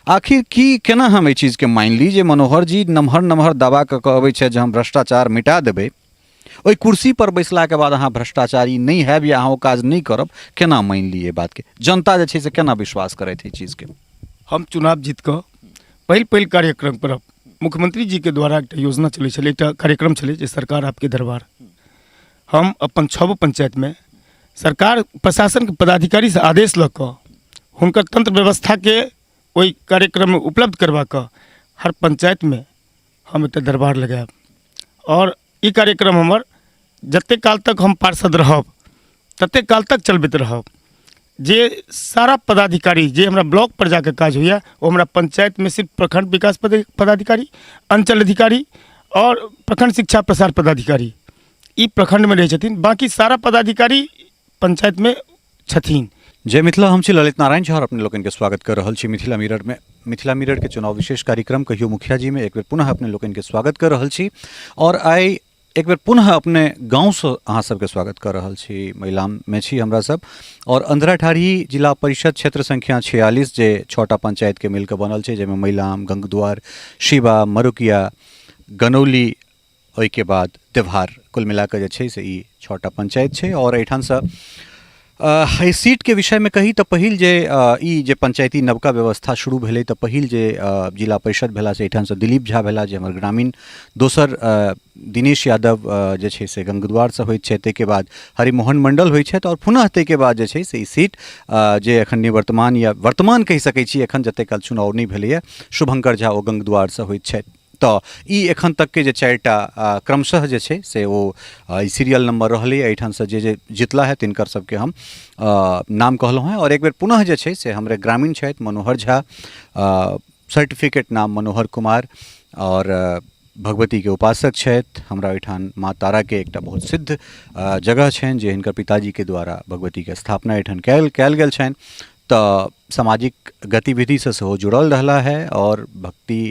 आखिर की केना हम एहि चीजके मानि ली जे मनोहर जी नमहर नमहर दावा कऽ कऽ अबै छथि जे हम भ्रष्टाचार मिटा देबै, ओहि कुर्सी पर बैसलाके बाद अहाँ भ्रष्टाचारी नहि हैब या अहाँ ओ काज नहि करब, केना मानि ली एहि बातके? जनता जे छै से केना विश्वास करथि एहि चीजके? हम चुनाव जीत कऽ पहिल पहिल कार्यक्रम करब। मुख्यमंत्री जीके द्वारा एकटा योजना चलै छलै, एकटा कार्यक्रम छलै जे सरकार आपके दरबार। हम अपन छओ गो पंचायतमे सरकार प्रशासनके पदाधिकारीसँ आदेश लऽ कऽ हुनकर तंत्र व्यवस्थाके ओहि कार्यक्रममे उपलब्ध करबा कऽ हर पंचायतमे हम एकटा दरबार लगायब। आओर ई कार्यक्रम हमर जतेक काल तक हम पार्षद रहब ततेक काल तक चलबैत रहब। जे सारा पदाधिकारी जे हमरा ब्लॉकपर जाकऽ काज होइए ओ हमरा पञ्चायतमे सिर्फ प्रखण्ड विकास पदाधिकारी, अञ्चल अधिकारी आओर प्रखण्ड शिक्षा प्रसार पदाधिकारी ई प्रखण्डमे रहै छथिन, बाँकी सारा पदाधिकारी पञ्चायतमे छथिन। जय मिथिला, हम छी ललित नारायण झा और अपने लोकनि के स्वागत कर रहल छी मिथिला मिरर में। मिथिला मिरर के चुनाव विशेष कार्यक्रम कहियो मुखिया जी में एक बेर पुनः अपने लोकनि के स्वागत कर रहल छी और आइ एक बेर पुनः अपने गाँवसँ अहाँ सबके स्वागत कर रहल छी। महिलाम में छी हमरा सब और अंधराठाढ़ी जिला परिषद क्षेत्र संख्या 46 जे 6टा पंचायत के मिलके बनल छै, जाहिमे महिलाम, गंगद्वार, शिवा, मरुकिया, गनौली, ओहिके बाद देवहार, कुल मिलाकऽ जे छै से ई 6टा पंचायत छै। और एहिठामसँ एहि सीटके विषयमे कही तऽ पहिल जे ई जे पंचायती नवका व्यवस्था शुरू भेलै तऽ पहिल जे जिला परिषद भेला से एहिठामसँ दिलीप झा भेला जे हमर ग्रामीण, दोसर दिनेश यादव जे छै से गंगद्वारसँ होइत छथि, ताहिके बाद हरिमोहन मण्डल होइत छथि और पुनः ताहिके बाद जे छै से ई सीट जे एखन निवर्तमान या वर्तमान कहि सकै छी, एखन जतेक काल चुनाव नहि भेलैए, शुभङ्कर झा ओ गंगद्वारसँ होइत छथि। तऽ ई एखन तकके जे 4टा क्रमशः जे छै से ओ ई सीरियल नम्बर रहलै। एहिठामसँ जे जे जितला है तिनकर सबके हम नाम कहलहुँ हेँ। आओर एक बेर पुनः जे छै से हमरे ग्रामीण छथि मनोहर झा, सर्टिफिकेट नाम मनोहर कुमार और भगवतीके उपासक छथि। हमरा ओहिठाम माँ ताराके एकटा बहुत सिद्ध जगह छनि जे हिनकर पिताजीके द्वारा भगवतीके स्थापना एहिठाम कयल गेल छनि। तऽ सामाजिक गतिविधिसँ सेहो जुड़ल रहला है आओर भक्ति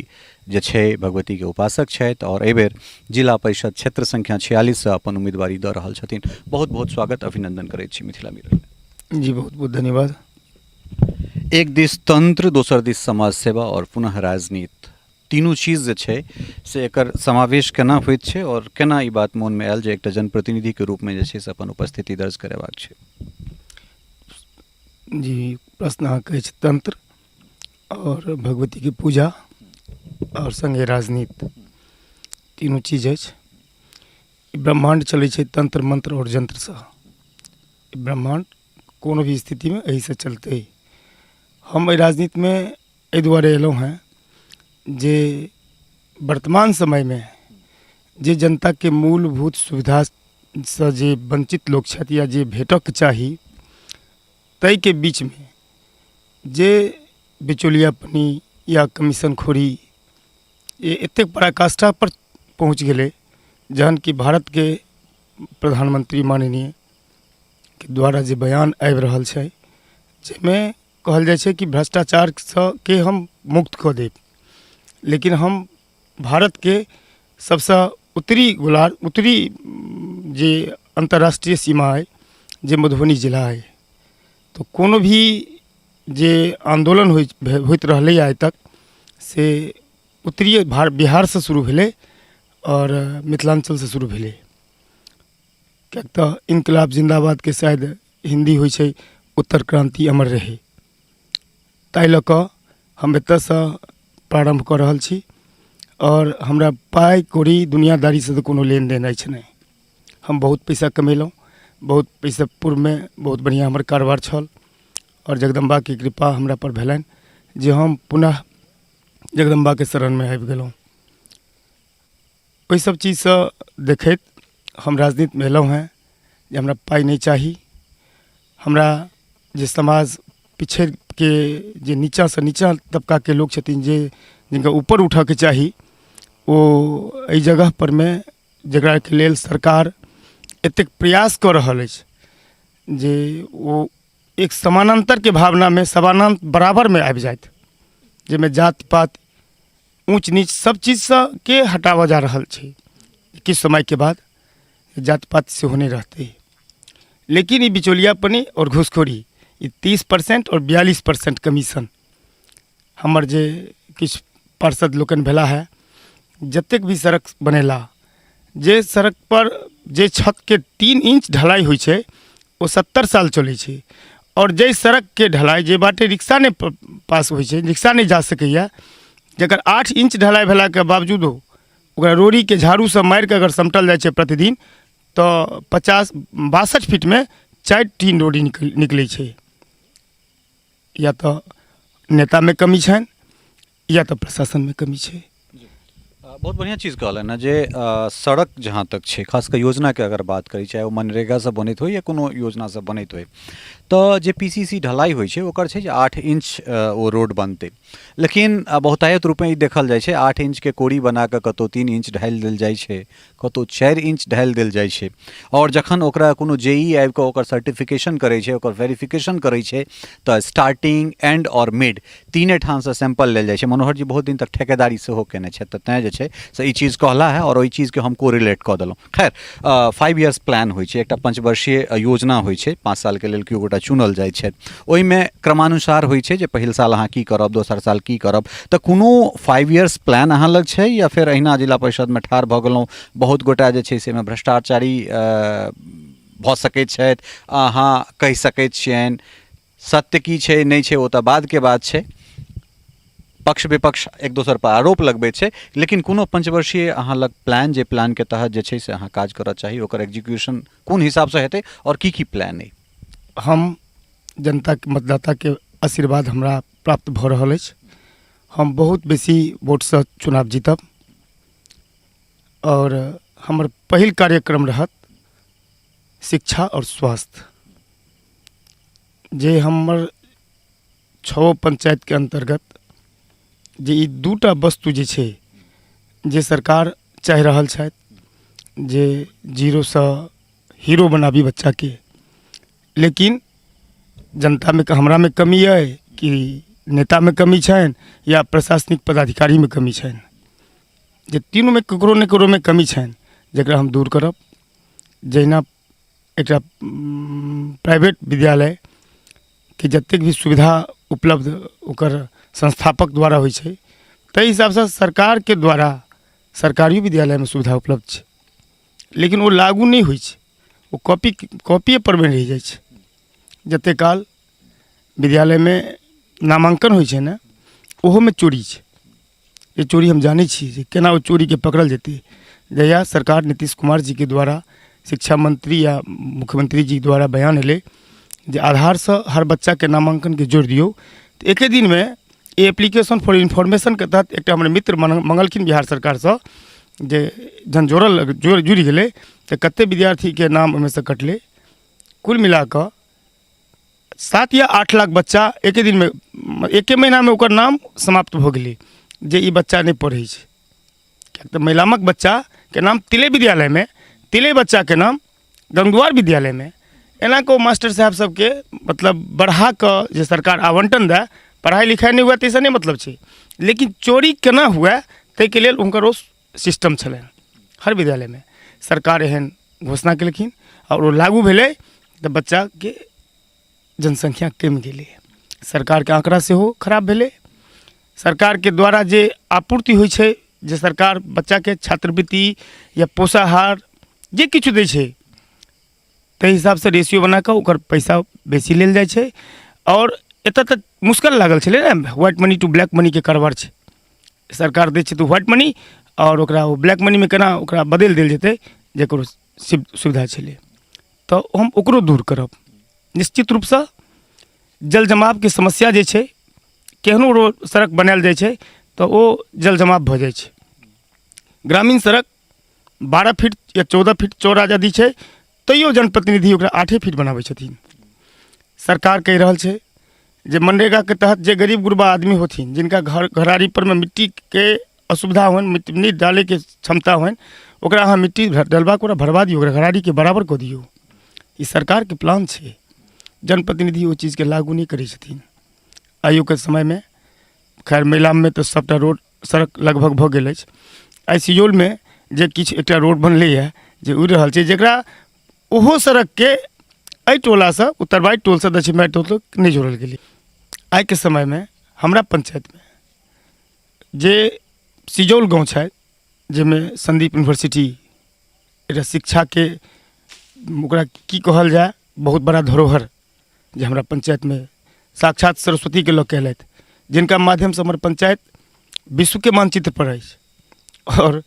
जे छै भगवतीके उपासक छथि आओर एहिबेर जिला परिषद क्षेत्र संख्या 46सँ अपन उम्मीदवारी दऽ रहल छथिन। बहुत बहुत स्वागत अभिनंदन करैत छी मिथिला मिरर। जी बहुत बहुत धन्यवाद। एक दिस तंत्र, दोसर दिस समाज सेवा आओर पुनः राजनीति, तीनू चीज जे छै से एकर समावेश केना होइत छै आओर केना ई बात मोनमे आयल जे एकटा जनप्रतिनिधिके रूपमे जे छै से अपन उपस्थिति दर्ज करेबाक छै? जी प्रश्न अहाँके अछि तंत्र आओर भगवतीके पूजा आओर सङ्गे राजनीति, तीनू चीज अछि। ई ब्रह्माण्ड चलै छै तंत्र मंत्र आओर यंत्रसँ। ई ब्रह्माण्ड कोनो भी स्थितिमे एहिसँ चलतै। हम एहि राजनीतिमे एहि दुआरे अयलहुँ हेँ जे वर्तमान समयमे जे जनताके मूलभूत सुविधासँ जे वञ्चित लोक छथि या जे भेटऽके चाही ताहिके बीचमे जे बिचौलियापनी या कमीशनखोरी ये एतेक पराकाष्ठापर पहुँच गेलै, जहन कि भारतके प्रधानमन्त्री माननीयके द्वारा जे बयान आबि रहल छै जाहिमे कहल जाइ छै कि भ्रष्टाचारसँ के हम मुक्त कऽ देब, लेकिन हम भारतके सबसँ उत्तरी गोला उत्तरी जे अन्तर्राष्ट्रीय सीमा अइ जे मधुबनी जिला अइ, तऽ कोनो भी जे आन्दोलन होइत रहलैए आइ तक से उत्तरीय बिहारसँ शुरू भेलै आओर मिथिलाञ्चलसँ शुरू भेलै। किएक तऽ इनकलाब जिन्दाबादके शायद हिन्दी होइ छै उत्तर क्रान्ति अमर रहे, ताहि लऽ कऽ हम एतऽसँ प्रारम्भ कऽ रहल छी। आओर हमरा पाइ कौड़ी दुनिआदारीसँ तऽ कोनो लेनदेन अछि नहि। हम बहुत पैसा कमेलहुँ, बहुत पैसा पूर्वमे बहुत बढ़िआँ हमर कारोबार छल आओर जगदम्बाके कृपा हमरापर भेलनि जे हम पुनः जगदम्बाके शरणमे आबि गेलहुँ। ओहि सब चीजसँ देखैत हम राजनीतिमे अयलहुँ हेँ जे हमरा पाइ नहि चाही, हमरा जे समाज पिछड़िके जे नीचाँसँ नीचाँ तबकाके लोक छथिन जे जिनका ऊपर उठऽके चाही ओ एहि जगहपर मे जकराके लेल सरकार एतेक प्रयास कऽ रहल अछि जे ओ एक समानान्तरके भावनामे समानान्तर बराबरमे आबि जाथि, जाहिमे जाति पाति ऊँच नीच सब चीजसँ के हटाबऽ जा रहल छै। किछु समयके बाद जाति पाति सेहो नहि रहतै। लेकिन ई बिचौलियापनी आओर घूसखोरी ई 30% आओर 42% कमीशन हमर जे किछु पार्षद लोकनि भेला हे, जतेक भी सड़क बनेला, जे सड़कपर जे छतके 3 इंच ढलाइ होइ छै ओ 70 साल चलै छै, आओर जाहि सड़कके ढलाइ जे बाटे रिक्शा नहि पास होइ छै, रिक्शा नहि जा सकैए, जकर 8 इंच ढलाइ भेलाके बावजूदो ओकरा रोड़ीके झाड़ूसँ मारिकऽ अगर समटल जाइ छै प्रतिदिन तऽ 50-62 फीटमे 4 टीन रोड़ी निकलै छै। या तऽ नेतामे कमी छनि या तऽ प्रशासनमे कमी छै। बहुत बढ़िआँ चीज कहलनि हँ जे सड़क जहाँ तक छै, खास कऽ योजनाके अगर बात करी, चाहे ओ मनरेगासँ बनैत होइ या कोनो योजनासँ बनैत होइ, तऽ जे पी सी सी ढलाइ होइ छै ओकर छै जे 8 इंच ओ रोड बनतै, लेकिन बहुतायत रूपेँ ई देखल जाइ छै 8 इंचके कोड़ी बना कऽ कतहु 3 इंच ढालि देल जाइ छै, कतहु 4 इंच ढालि देल जाइ छै, आओर जखन ओकरा कोनो जे ई आबि कऽ ओकर सर्टिफिकेशन करै छै, ओकर वेरिफिकेशन करै छै, तऽ स्टार्टिंग, एंड आओर मिड तीने ठामसँ सैंपल लेल जाइ छै। मनोहर जी बहुत दिन तक ठेकेदारी सेहो केने छथि, तऽ तैँ जे छै से ई चीज कहला है आओर ओहि चीजके हम कोरिलेट कऽ देलहुँ। खैर, 5 इयर्स प्लान होइ छै, एकटा पंचवर्षीय योजना होइ छै, 5 सालके लेल केओ गोटा चुनल जाइ छथि, ओहिमे क्रमानुसार होइ छै जे पहिल साल अहाँ की करब, दोसर साल की करब। तऽ कोनो 5 इयर्स प्लान अहाँ लग छै या फेर अहिना जिला परिषदमे ठाढ़ भऽ गेलहुँ? बहुत गोटा जे छै से एहिमे भ्रष्टाचारी भऽ सकैत छथि, अहाँ कहि सकैत छियनि। सत्य की छै नहि छै ओ तऽ बादके बात छै, पक्ष विपक्ष एक दोसर पर आरोप लगबै छै, लेकिन कोनो पंचवर्षीय अहाँ लग प्लान, जे प्लानके तहत जे छै से अहाँ काज करऽ चाही, ओकर एग्जीक्यूशन कोन हिसाबसँ हेतै आओर की की प्लान अइ? हम जनताके मतदाताके आशीर्वाद हमरा प्राप्त भऽ रहल अछि। हम बहुत बेसी वोटसँ चुनाव जीतब आओर हमर पहिल कार्यक्रम रहत शिक्षा आओर स्वास्थ्य। जे हमर 6 पञ्चायतके अन्तर्गत जे ई 2टा वस्तु जे छै, जे सरकार चाहि रहल छथि जे जीरोसँ हीरो बनाबी बच्चाके, लेकिन जनतामे हमरामे कमी अइ कि नेतामे कमी छनि या प्रशासनिक पदाधिकारीमे कमी छनि, जे तीनूमे ककरो ने ककरोमे कमी छनि, जकरा हम दूर करब। जहिना एकटा प्राइवेट विद्यालयके जतेक भी सुविधा उपलब्ध ओकर संस्थापक द्वारा होइ छै, ताहि हिसाबसँ सरकारके द्वारा सरकारियो विद्यालयमे सुविधा उपलब्ध छै, लेकिन ओ लागू नहि होइ छै, ओ कॉपिएपर बनि रहि जाइ छै। जतेक काल विद्यालयमे नामाङ्कन होइ छै ने, ओहोमे चोरी छै। जे चोरी हम जानै छी जे केना ओ चोरीके पकड़ल जेतै। जहिया सरकार नीतीश कुमार जीके द्वारा शिक्षा मंत्री या मुख्यमंत्री जी द्वारा बयान एलै जे आधारसँ हर बच्चाके नामाङ्कनके जोड़ि दियौ, तऽ एके दिनमे एप्लीकेशन फॉर इन्फॉर्मेशनके तहत एकटा हमर मित्र मङ्गलखिन बिहार सरकारसँ, जे जहन जोड़ल जुड़ि गेलै तऽ कतेक विद्यार्थीके नाम ओहिमेसँ कटलै। कुल मिलाकऽ 7 या 8 लाख बच्चा एके दिनमे, एके महीनामे ओकर नाम समाप्त भऽ गेलै जे ई बच्चा नहि पढ़ै छै। किएक तऽ महिलामक बच्चाके नाम तिले विद्यालयमे, तिले बच्चाके नाम गंगद्वार विद्यालयमे, एना कऽ ओ मास्टर साहेब सबके मतलब बढ़ा कऽ जे सरकार आवंटन दए, पढ़ाइ लिखाइ नहि हुए ताहिसँ नहि मतलब छै, लेकिन चोरी केना हुए ताहिके लेल हुनकर ओ सिस्टम छलनि हर विद्यालयमे। सरकार एहन घोषणा केलखिन आओर ओ लागू भेलै तऽ बच्चाके जनसंख्या कमि गेलै, सरकारके आँकड़ा सेहो खराब भेलै। सरकारके द्वारा जे आपूर्ति होइ छै, जे सरकार बच्चाके छात्रवृत्ति या पोषाहार जे किछु दै छै, ताहि हिसाबसँ रेशियो बना कऽ ओकर पैसा बेसी लेल जाइ छै। आओर एतऽ तऽ मुश्किल लागल छलै ने, व्हाइट मनी टू ब्लैक मनीके कारोबार छै। सरकार दै छै तऽ व्हाइट मनी आओर ओकरा ओ ब्लैक मनीमे केना ओकरा बदलि देल जेतै, जकर सुविधा छलै, तऽ हम ओकरो दूर करब निश्चित रूपसँ। जल जमावके समस्या जे छै, केहनो रोड सड़क बनायल जाइ छै तऽ ओ जल जमाव भऽ जाइ छै। ग्रामीण सड़क 12 फीट या 14 फीट चौड़ा यदि छै तैयो जनप्रतिनिधि ओकरा 8 फीट बनाबै छथिन। सरकार कहि रहल छै जे मनरेगाके तहत जे गरीब गुरबा आदमी होथिन, जिनका घर घरारी परमे मिट्टीके असुविधा होइन, मिट्टी नहि डालैके क्षमता होइन, ओकरा अहाँ मिट्टी डलबा कऽ ओकरा भरबा दियौ, ओकरा घरारीके बराबर कऽ दियौ। ई सरकारके प्लान छै। जनप्रतिनिधि ओहि चीजके लागू नहि करै छथिन। आइयोके समयमे खैर महिलामे तऽ सभटा रोड सड़क लगभग भऽ गेल अछि। आइ सिजौलमे जे किछु एकटा रोड बनलैए जे उड़ि रहल छै, जकरा ओहो सड़कके एहि टोलासँ उत्तरवाइ टोलसँ दक्षिणवाइ टोल तक नहि जोड़ल गेलै। आइके समयमे हमरा पञ्चायतमे जे सिजौल गाँव छै, जाहिमे सन्दीप यूनिवर्सिटी एकटा शिक्षाके ओकरा की कहल जाय, बहुत बड़ा धरोहर जे हमरा पञ्चायतमे साक्षात सरस्वतीके लऽ कऽ अयलथि, जिनका माध्यमसँ हमर पञ्चायत विश्वके मानचित्रपर अछि आओर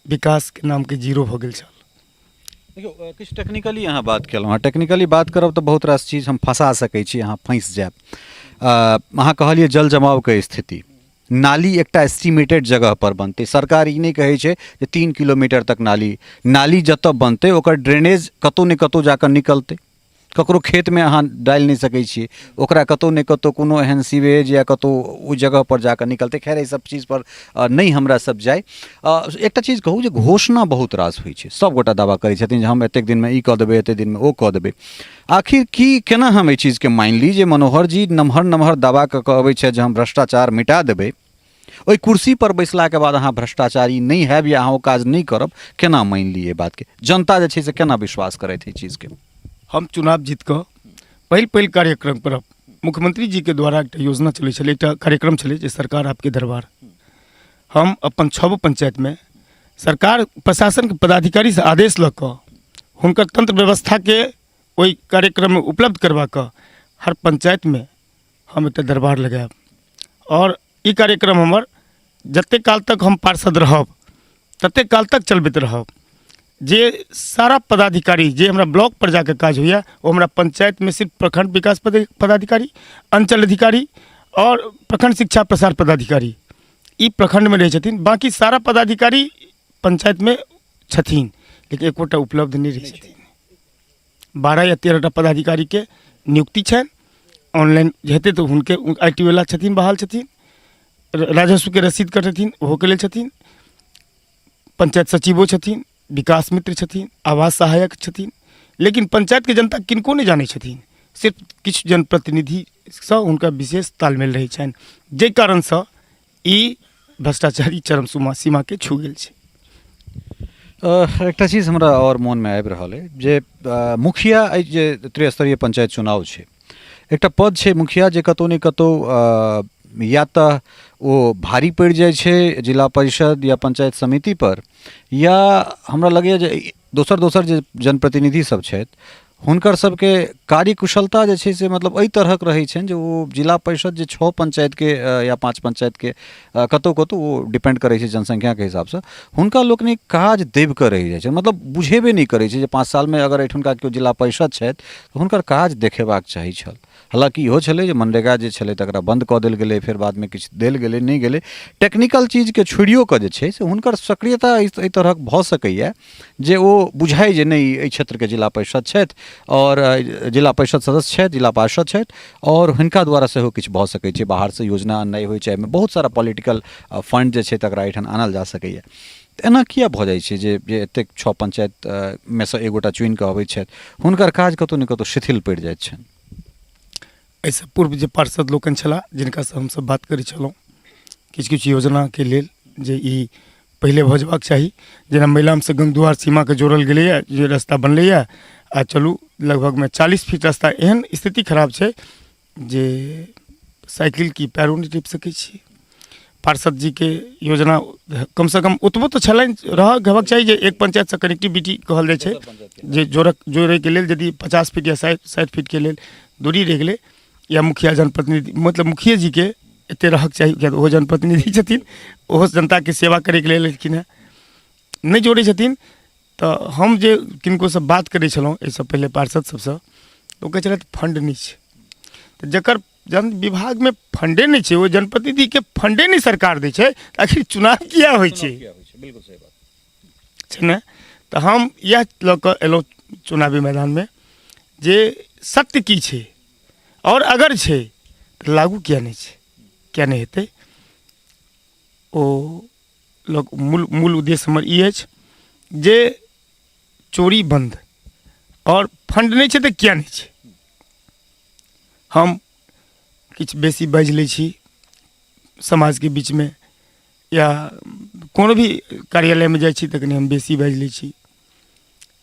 विकासके नामके जीरो भऽ गेल छल। देखियौ, किछु टेक्निकली अहाँ बात केलहुँ हँ। टेक्निकली बात करब तऽ बहुत रास चीज हम फँसा सकै छी, अहाँ फँसि जायब। अहाँ कहलियै जल जमावके स्थिति, नाली एकटा एस्टिमेटेड जगह पर बनतै। सरकार ई नहि कहै छै जे 3 किलोमीटर तक नाली, नाली जतऽ बनतै ओकर ड्रेनेज कतहु ने कतहु जाकऽ निकलतै। ककरो खेतमे अहाँ डालि नहि सकै छियै ओकरा, कतहु ने कतहु कोनो एहन सीवेज या कतहु ओहि जगहपर जा कऽ निकलतै। खैर, एहि सब चीजपर नहि हमरा सब जाइ। एकटा चीज कहू जे घोषणा बहुत रास होइ छै, सभगोटा दावा करै छथिन जे हम एतेक दिनमे ई कऽ देबै, एतेक दिनमे ओ कऽ देबै। आखिर की केना हम एहि चीजके मानि ली जे मनोहर जी नमहर नमहर दावा कऽ कऽ अबै छथि जे हम भ्रष्टाचार मिटा देबै, ओहि कुर्सीपर बैसलाके बाद अहाँ भ्रष्टाचारी नहि हैब या अहाँ ओ काज नहि करब? केना मानि ली एहि बातके? जनता जे छै से केना विश्वास करथि एहि चीजके? हम चुनाव जीत कऽ पहिल पहिल कार्यक्रम करब। मुख्यमंत्री जीके द्वारा एकटा योजना चलै छलै, एकटा कार्यक्रम छलै जे सरकार आपके दरबार। हम अपन 6 पञ्चायतमे सरकार प्रशासनके पदाधिकारीसँ आदेश लऽ कऽ हुनकर तंत्र व्यवस्थाके ओहि कार्यक्रममे उपलब्ध करबा कऽ हर पञ्चायतमे हम एकटा दरबार लगायब आओर ई कार्यक्रम हमर जतेक काल तक हम पार्षद रहब ततेक काल तक चलबैत रहब। जे सारा पदाधिकारी जे हमरा ब्लॉकपर जाकऽ काज होइए ओ हमरा पञ्चायतमे सिर्फ प्रखण्ड विकास पदाधिकारी, अञ्चल अधिकारी आओर प्रखण्ड शिक्षा प्रसार पदाधिकारी ई प्रखण्डमे रहै छथिन, बाँकी सारा पदाधिकारी पञ्चायतमे छथिन, लेकिन एकोटा उपलब्ध नहि रहै छथिन। 12 या 13टा पदाधिकारीके नियुक्ति छनि, ऑनलाइन हेतै तऽ हुनके I T वला छथिन, बहाल छथिन, राजस्वके रसीद कटेथिन ओहोके लेल छथिन, पञ्चायत सचिवो छथिन, विकास मित्र छथिन, आवास सहायक छथिन, लेकिन पञ्चायतके जनता किनको नहि जानै छथिन। सिर्फ किछु जनप्रतिनिधिसँ हुनका विशेष तालमेल रहै छनि, जाहि कारणसँ ई भ्रष्टाचारी चरम सीमाके छू गेल छै। एकटा चीज हमरा आओर मोनमे आबि रहल अइ जे मुखिया एहि जे त्रिस्तरीय पंचायत चुनाव छै, एकटा पद छै मुखिया जे कतहु ने कतहु या तऽ ओ भारी पड़ि जाइ छै जिला परिषद या पंचायत समितिपर, या हमरा लगैए जे दोसर दोसर जे जनप्रतिनिधि सब छथि हुनकर सबके कार्यकुशलता जे छै से मतलब एहि तरहक रहै छनि जे ओ जिला परिषद जे 6 पञ्चायतके या 5 पञ्चायतके कतहु कतहु ओ डिपेंड करै छै जनसंख्याके हिसाबसँ, हुनका लोकनिक काज दबि कऽ रहि जाइ छै। मतलब बुझेबे नहि करै छै जे 5 सालमे अगर एहिठुनका केओ जिला परिषद छथि तऽ हुनकर काज देखेबाक चाही छल। हालाँकि इहो छलै जे मनरेगा जे छलै तकरा बन्द कऽ देल गेलै, फेर बादमे किछु देल गेलै नहि गेलै। टेक्निकल चीजके छोड़ियो कऽ जे छै से हुनकर सक्रियता एहि तरहक भऽ सकैए जे ओ बुझाइ जे नहि एहि क्षेत्रके जिला परिषद छथि आओर जिला परिषद सदस्य छथि, जिला पार्षद छथि आओर हिनका द्वारा सेहो किछु भऽ सकै छै, बाहरसँ योजना नहि होइ छै, एहिमे बहुत सारा पॉलिटिकल फंड जे छै तकरा एहिठाम आनल जा सकैए। तऽ एना किया भऽ जाइ छै जे जे एतेक 6 पञ्चायतमे सँ एगोटा चुनिकऽ अबै छथि हुनकर काज कतहु ने कतहु शिथिल पड़ि जाइत छनि? एहिसँ पूर्व जे पार्षद लोकनि छलाह जिनकासँ हमसभ बात करै छलहुँ किछु किछु योजनाके लेल जे ई पहिले भऽ जेबाक चाही, जेना महिलामसँ गंगद्वार सीमाके जोड़ल गेलैए, जे रास्ता बनलैए आ चलू लगभगमे 40 फीट रास्ता एहन स्थिति खराब छै जे साइकिल की पैरो नहि टिप सकै छी। पार्षद जीके योजना कमसँ कम ओतबो तऽ छलनि रहऽ हेबाक चाही जे एक पञ्चायतसँ कनेक्टिविटी कहल जाइ छै जे जोड़ैके लेल यदि 50 फीट या 60 फीटके लेल दूरी रहि गेलै या मुखिया जनप्रतिनिधि मतलब मुखिये जीके एते रहक चाही, किएक तऽ ओहो जनप्रतिनिधि छथिन, ओहो जनताके सेवा करैके लेल एलखिन हेँ, नहि जोड़ै छथिन। तऽ हम जे किनकोसँ बात करै छलहुँ एहिसँ पहिले पार्षद सबसँ, ओ कहै छलथि फण्ड नहि छै। तऽ जकर जन विभागमे फण्डे नहि छै, ओहि जनप्रतिनिधिके फण्डे नहि सरकार दै छै, तऽ आखिर चुनाव किया होइ छै? बिल्कुल सही बात छै ने। तऽ हम इएह लऽ कऽ एलहुँ चुनावी मैदानमे जे सत्य की छै, आओर अगर छै तऽ लागू किया नहि छै, किया नहि हेतै? ओ लोक मूल उद्देश्य हमर ई अछि जे चोरी बन्द, आओर फण्ड नहि छै तऽ किया नहि छै? हम किछु बेसी बाजि लै छी समाजके बीचमे या कोनो भी कार्यालयमे जाइ छी तऽ कनि हम बेसी बाजि लै छी,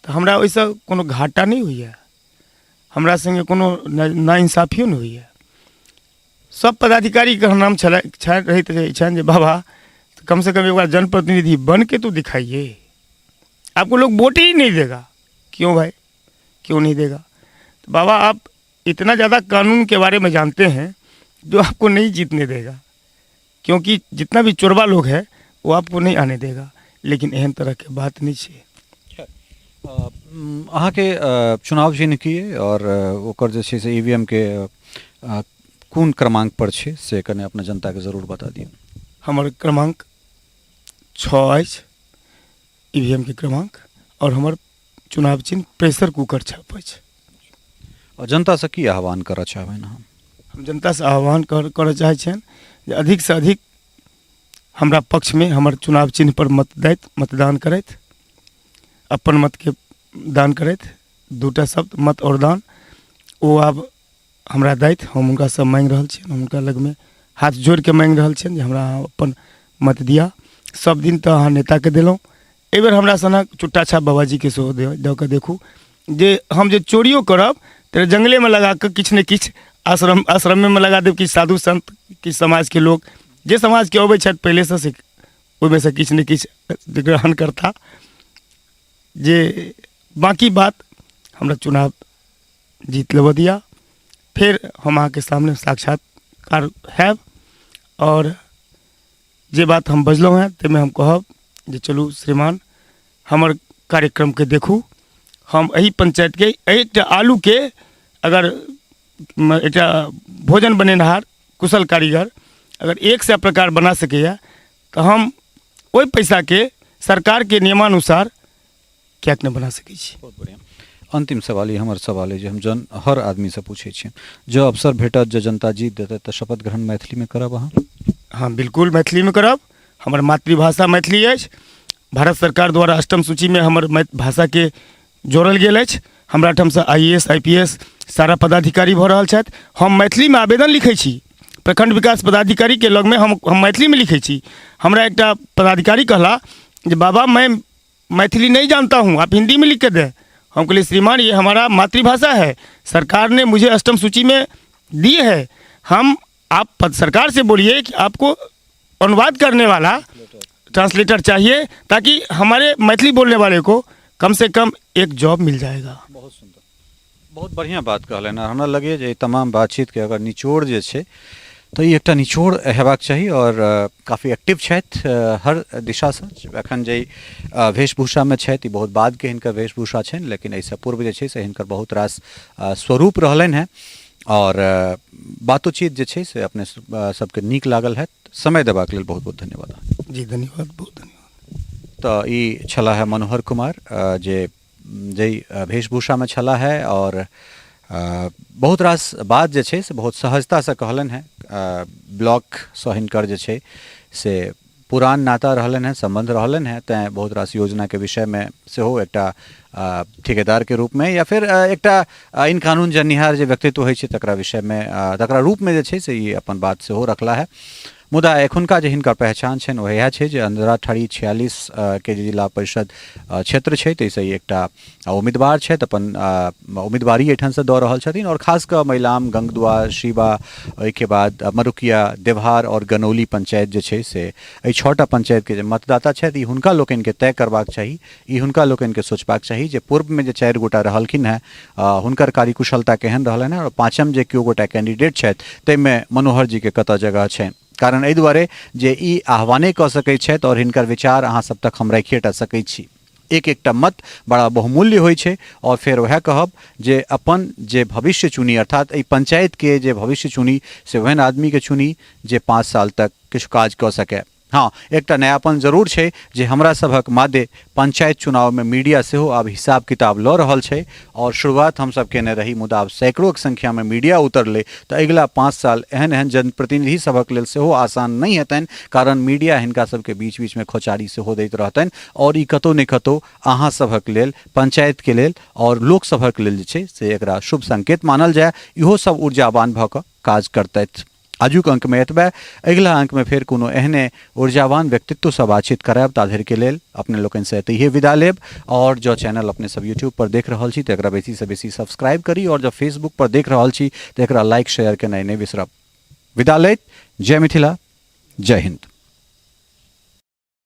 तऽ हमरा ओहिसँ कोनो घाटा नहि होइए, हमरा सङ्गे कोनो नाइंसाफियो नहि होइए। सब पदाधिकारीके नाम छलै रहैत रहै छनि जे बाबा कमसँ कम एक बार जनप्रतिनिधि बन के तो दिखाइए, आपको लोग वोट ही नहीं देगा। क्यों भाई, क्यों नहीं देगा? तो बाबा आप इतना ज़्यादा कानून के बारे में जानते हैं जो आपको नहीं जीतने देगा, क्योंकि जितना भी चोरबा लोग है वो आपको नहीं आने देगा। लेकिन एहन तरहके बात नहीं छै। अहाँके चुनाव चिन्ह की अइ आओर ओकर जे छै से ई वी एम के कोन क्रमांक पर छै से कने अपना जनताके जरूर बता दियौ। हमर क्रमांक 6 अछि ई वी एम के क्रमांक, आओर हमर चुनाव चिन्ह प्रेशर कुकर छाप अछि। आओर जनतासँ की आह्वान करऽ चाहबनि अहाँ? हम जनतासँ आह्वान करऽ चाहै छियनि जे अधिकसँ अधिक हमरा पक्षमे हमर चुनाव चिन्हपर मत दैत, मतदान करथि, अपन मतके दान करथि। दूटा शब्द मत आओर दान ओ आब हमरा दैथ, हम हुनकासँ माँगि रहल छियनि, हम हुनका लगमे हाथ जोड़िके माँगि रहल छियनि जे हमरा अहाँ अपन मत दिअ। सब दिन तऽ अहाँ नेताके देलहुँ, एहिबेर हमरा सनक चुट्टा छाप बाबाजीके सेहो दऽ कऽ देखू जे हम जे चोरियो करब तऽ जङ्गलेमे लगाकऽ किछु ने किछु आश्रमेमे लगा देब, किछु साधु सन्त, किछु समाजके लोक जे समाजके अबै छथि पहिलेसँ से ओहिमे सँ किछु ने किछु ग्रहण करता। जे बाँकी बात हमरा चुनाव जीत लेबऽ दिअ, फेर हम अहाँके सामने साक्षात्कार हैब आओर जे बात हम बजलहुँ हेँ ताहिमे हम कहब जे चलू श्रीमान हमर कार्यक्रमके देखू। हम एहि पञ्चायतके एकटा आलूके अगर एकटा भोजन बनेनिहार कुशल कारीगर अगर 100 प्रकार बना सकैए तऽ हम ओहि पैसाके सरकारके नियमानुसार किएक नहि बना सकै छी। बहुत बढ़िआँ। अन्तिम सवाल ई हमर सवाल अइ जे हम जन हर आदमीसँ पूछै छियनि, जँ अवसर भेटत, जँ जनता जीत देतै तऽ शपथ ग्रहण मैथिलीमे करब अहाँ? हँ बिल्कुल मैथिलीमे करब। हमर मातृभाषा मैथिली अछि। भारत सरकार द्वारा अष्टम सूचीमे हमर भाषाके जोड़ल गेल अछि। हमरा ठामसँ I A S, I P S सारा पदाधिकारी भऽ रहल छथि। हम मैथिलीमे आवेदन लिखै छी, प्रखंड विकास पदाधिकारीके लगमे हम मैथिलीमे लिखै छी। हमरा एकटा पदाधिकारी कहला जे बाबा मैं मैथिली नहीं जानता हूँ, आप हिंदी में लिख के दें। हम कहलिए श्रीमान ये हमारा मातृभाषा है, सरकार ने मुझे अष्टम सूची में दी है, हम आप सरकार से बोलिए कि आपको अनुवाद करने वाला ट्रांसलेटर चाहिए ताकि हमारे मैथिली बोलने वाले को कम से कम एक जॉब मिल जाएगा। बहुत सुंदर, बहुत बढ़िआँ बात कहलनि। हमरा लगैए जे तमाम बातचीतके अगर निचोड़ जे छै तऽ ई एकटा निचोड़ हेबाक चाही आओर काफी एक्टिव छथि हर दिशासँ। एखन जे वेशभूषामे छथि ई बहुत बादके हिनकर वेशभूषा छनि, लेकिन एहिसँ पूर्व जे छै से हिनकर बहुत रास स्वरूप रहलनि हेँ आओर बातोचीत जे छै से अपने सबके नीक लागल हैत। समय देबाक लेल बहुत बहुत धन्यवाद। जी धन्यवाद, बहुत धन्यवाद। तऽ ई छलाह है मनोहर कुमार जे जाहि वेशभूषामे छलाह है आओर बहुत रास बात जे छै से बहुत सहजतासँ कहलनि हेँ। ब्लॉकसँ हिनकर जे छै से पुरान नाता रहलनि हेँ, सम्बन्ध रहलनि हेँ, तैँ बहुत रास योजनाके विषयमे सेहो एकटा ठेकेदारके रूपमे या फेर एकटा आइन कानून जननिहार जे व्यक्तित्व होइ छै तकरा विषयमे तकरा रूपमे जे छै से ई अपन बात सेहो रखला हेँ। मुदा एखुनका जे हिनकर पहचान छनि ओ इएह छै जे अंधराठाढ़ी 46 के जे जिला परिषद क्षेत्र छै ताहिसँ ई एकटा उम्मीदवार छथि, अपन उम्मीदवारी एहिठामसँ दऽ रहल छथिन आओर खास कऽ मैलाम, गंगदुआ, शिवा, ओहिके बाद मरुकिया, देवहार आओर गनौली पंचायत जे छै से एहि 6टा पंचायतके जे मतदाता छथि ई हुनका लोकनिके तय करबाक चाही, ई हुनका लोकनिके सोचबाक चाही जे पूर्वमे जे 4 गोटा रहलखिन हेँ हुनकर कार्यकुशलता केहन रहलनि हेँ आओर पाँचम जे केओ गोटा कैंडिडेट छथि ताहिमे मनोहर जीके कतऽ जगह छनि। कारण एहि दुआरे जे ई आह्वाने कऽ सकै छथि आओर हिनकर विचार अहाँ सब तक हम राखिए टा सकै छी। एक एकटा मत बड़ा बहुमूल्य होइ छै आओर फेर वएह कहब जे अपन जे भविष्य चुनी, अर्थात एहि पंचायतके जे भविष्य चुनी से ओहन आदमीके चुनी जे 5 साल तक किछु काज कऽ सकै। हँ, एकटा नयापन जरूर छै जे हमरा सभक मादे पंचायत चुनावमे मीडिया सेहो आब हिसाब किताब लऽ रहल छै आओर शुरुआत हमसभ केने रही, मुदा आब सैकड़ोके संख्यामे मीडिया उतरलै तऽ अगिला 5 साल एहन एहन जनप्रतिनिधि सभक लेल सेहो आसान नहि हेतनि, कारण मीडिया हिनका सभके बीच बीचमे खोचारी सेहो दैत रहतनि आओर ई कतहु ने कतहु अहाँ सभक लेल, पंचायतके लेल आओर लोक सभक लेल जे छै से एकरा शुभ संकेत मानल जाय। इहो सभ ऊर्जावान भऽ कऽ काज करतथि। आजुक अंकमे एतबे, अगिला अंकमे फेर कोनो एहने ऊर्जावान व्यक्तित्वसँ बातचीत करायब। ताधरिके लेल अपने लोकनिसँ एतहिए विदा लेब आओर जँ चैनल अपने सब यूट्यूब पर देख रहल छी तऽ एकरा बेसीसँ बेसी सब्सक्राइब करी आओर जँ फेसबुक पर देख रहल छी तऽ एकरा लाइक शेयर केनाइ नहि बिसरब। विदा लैत जय मिथिला, जय हिन्द।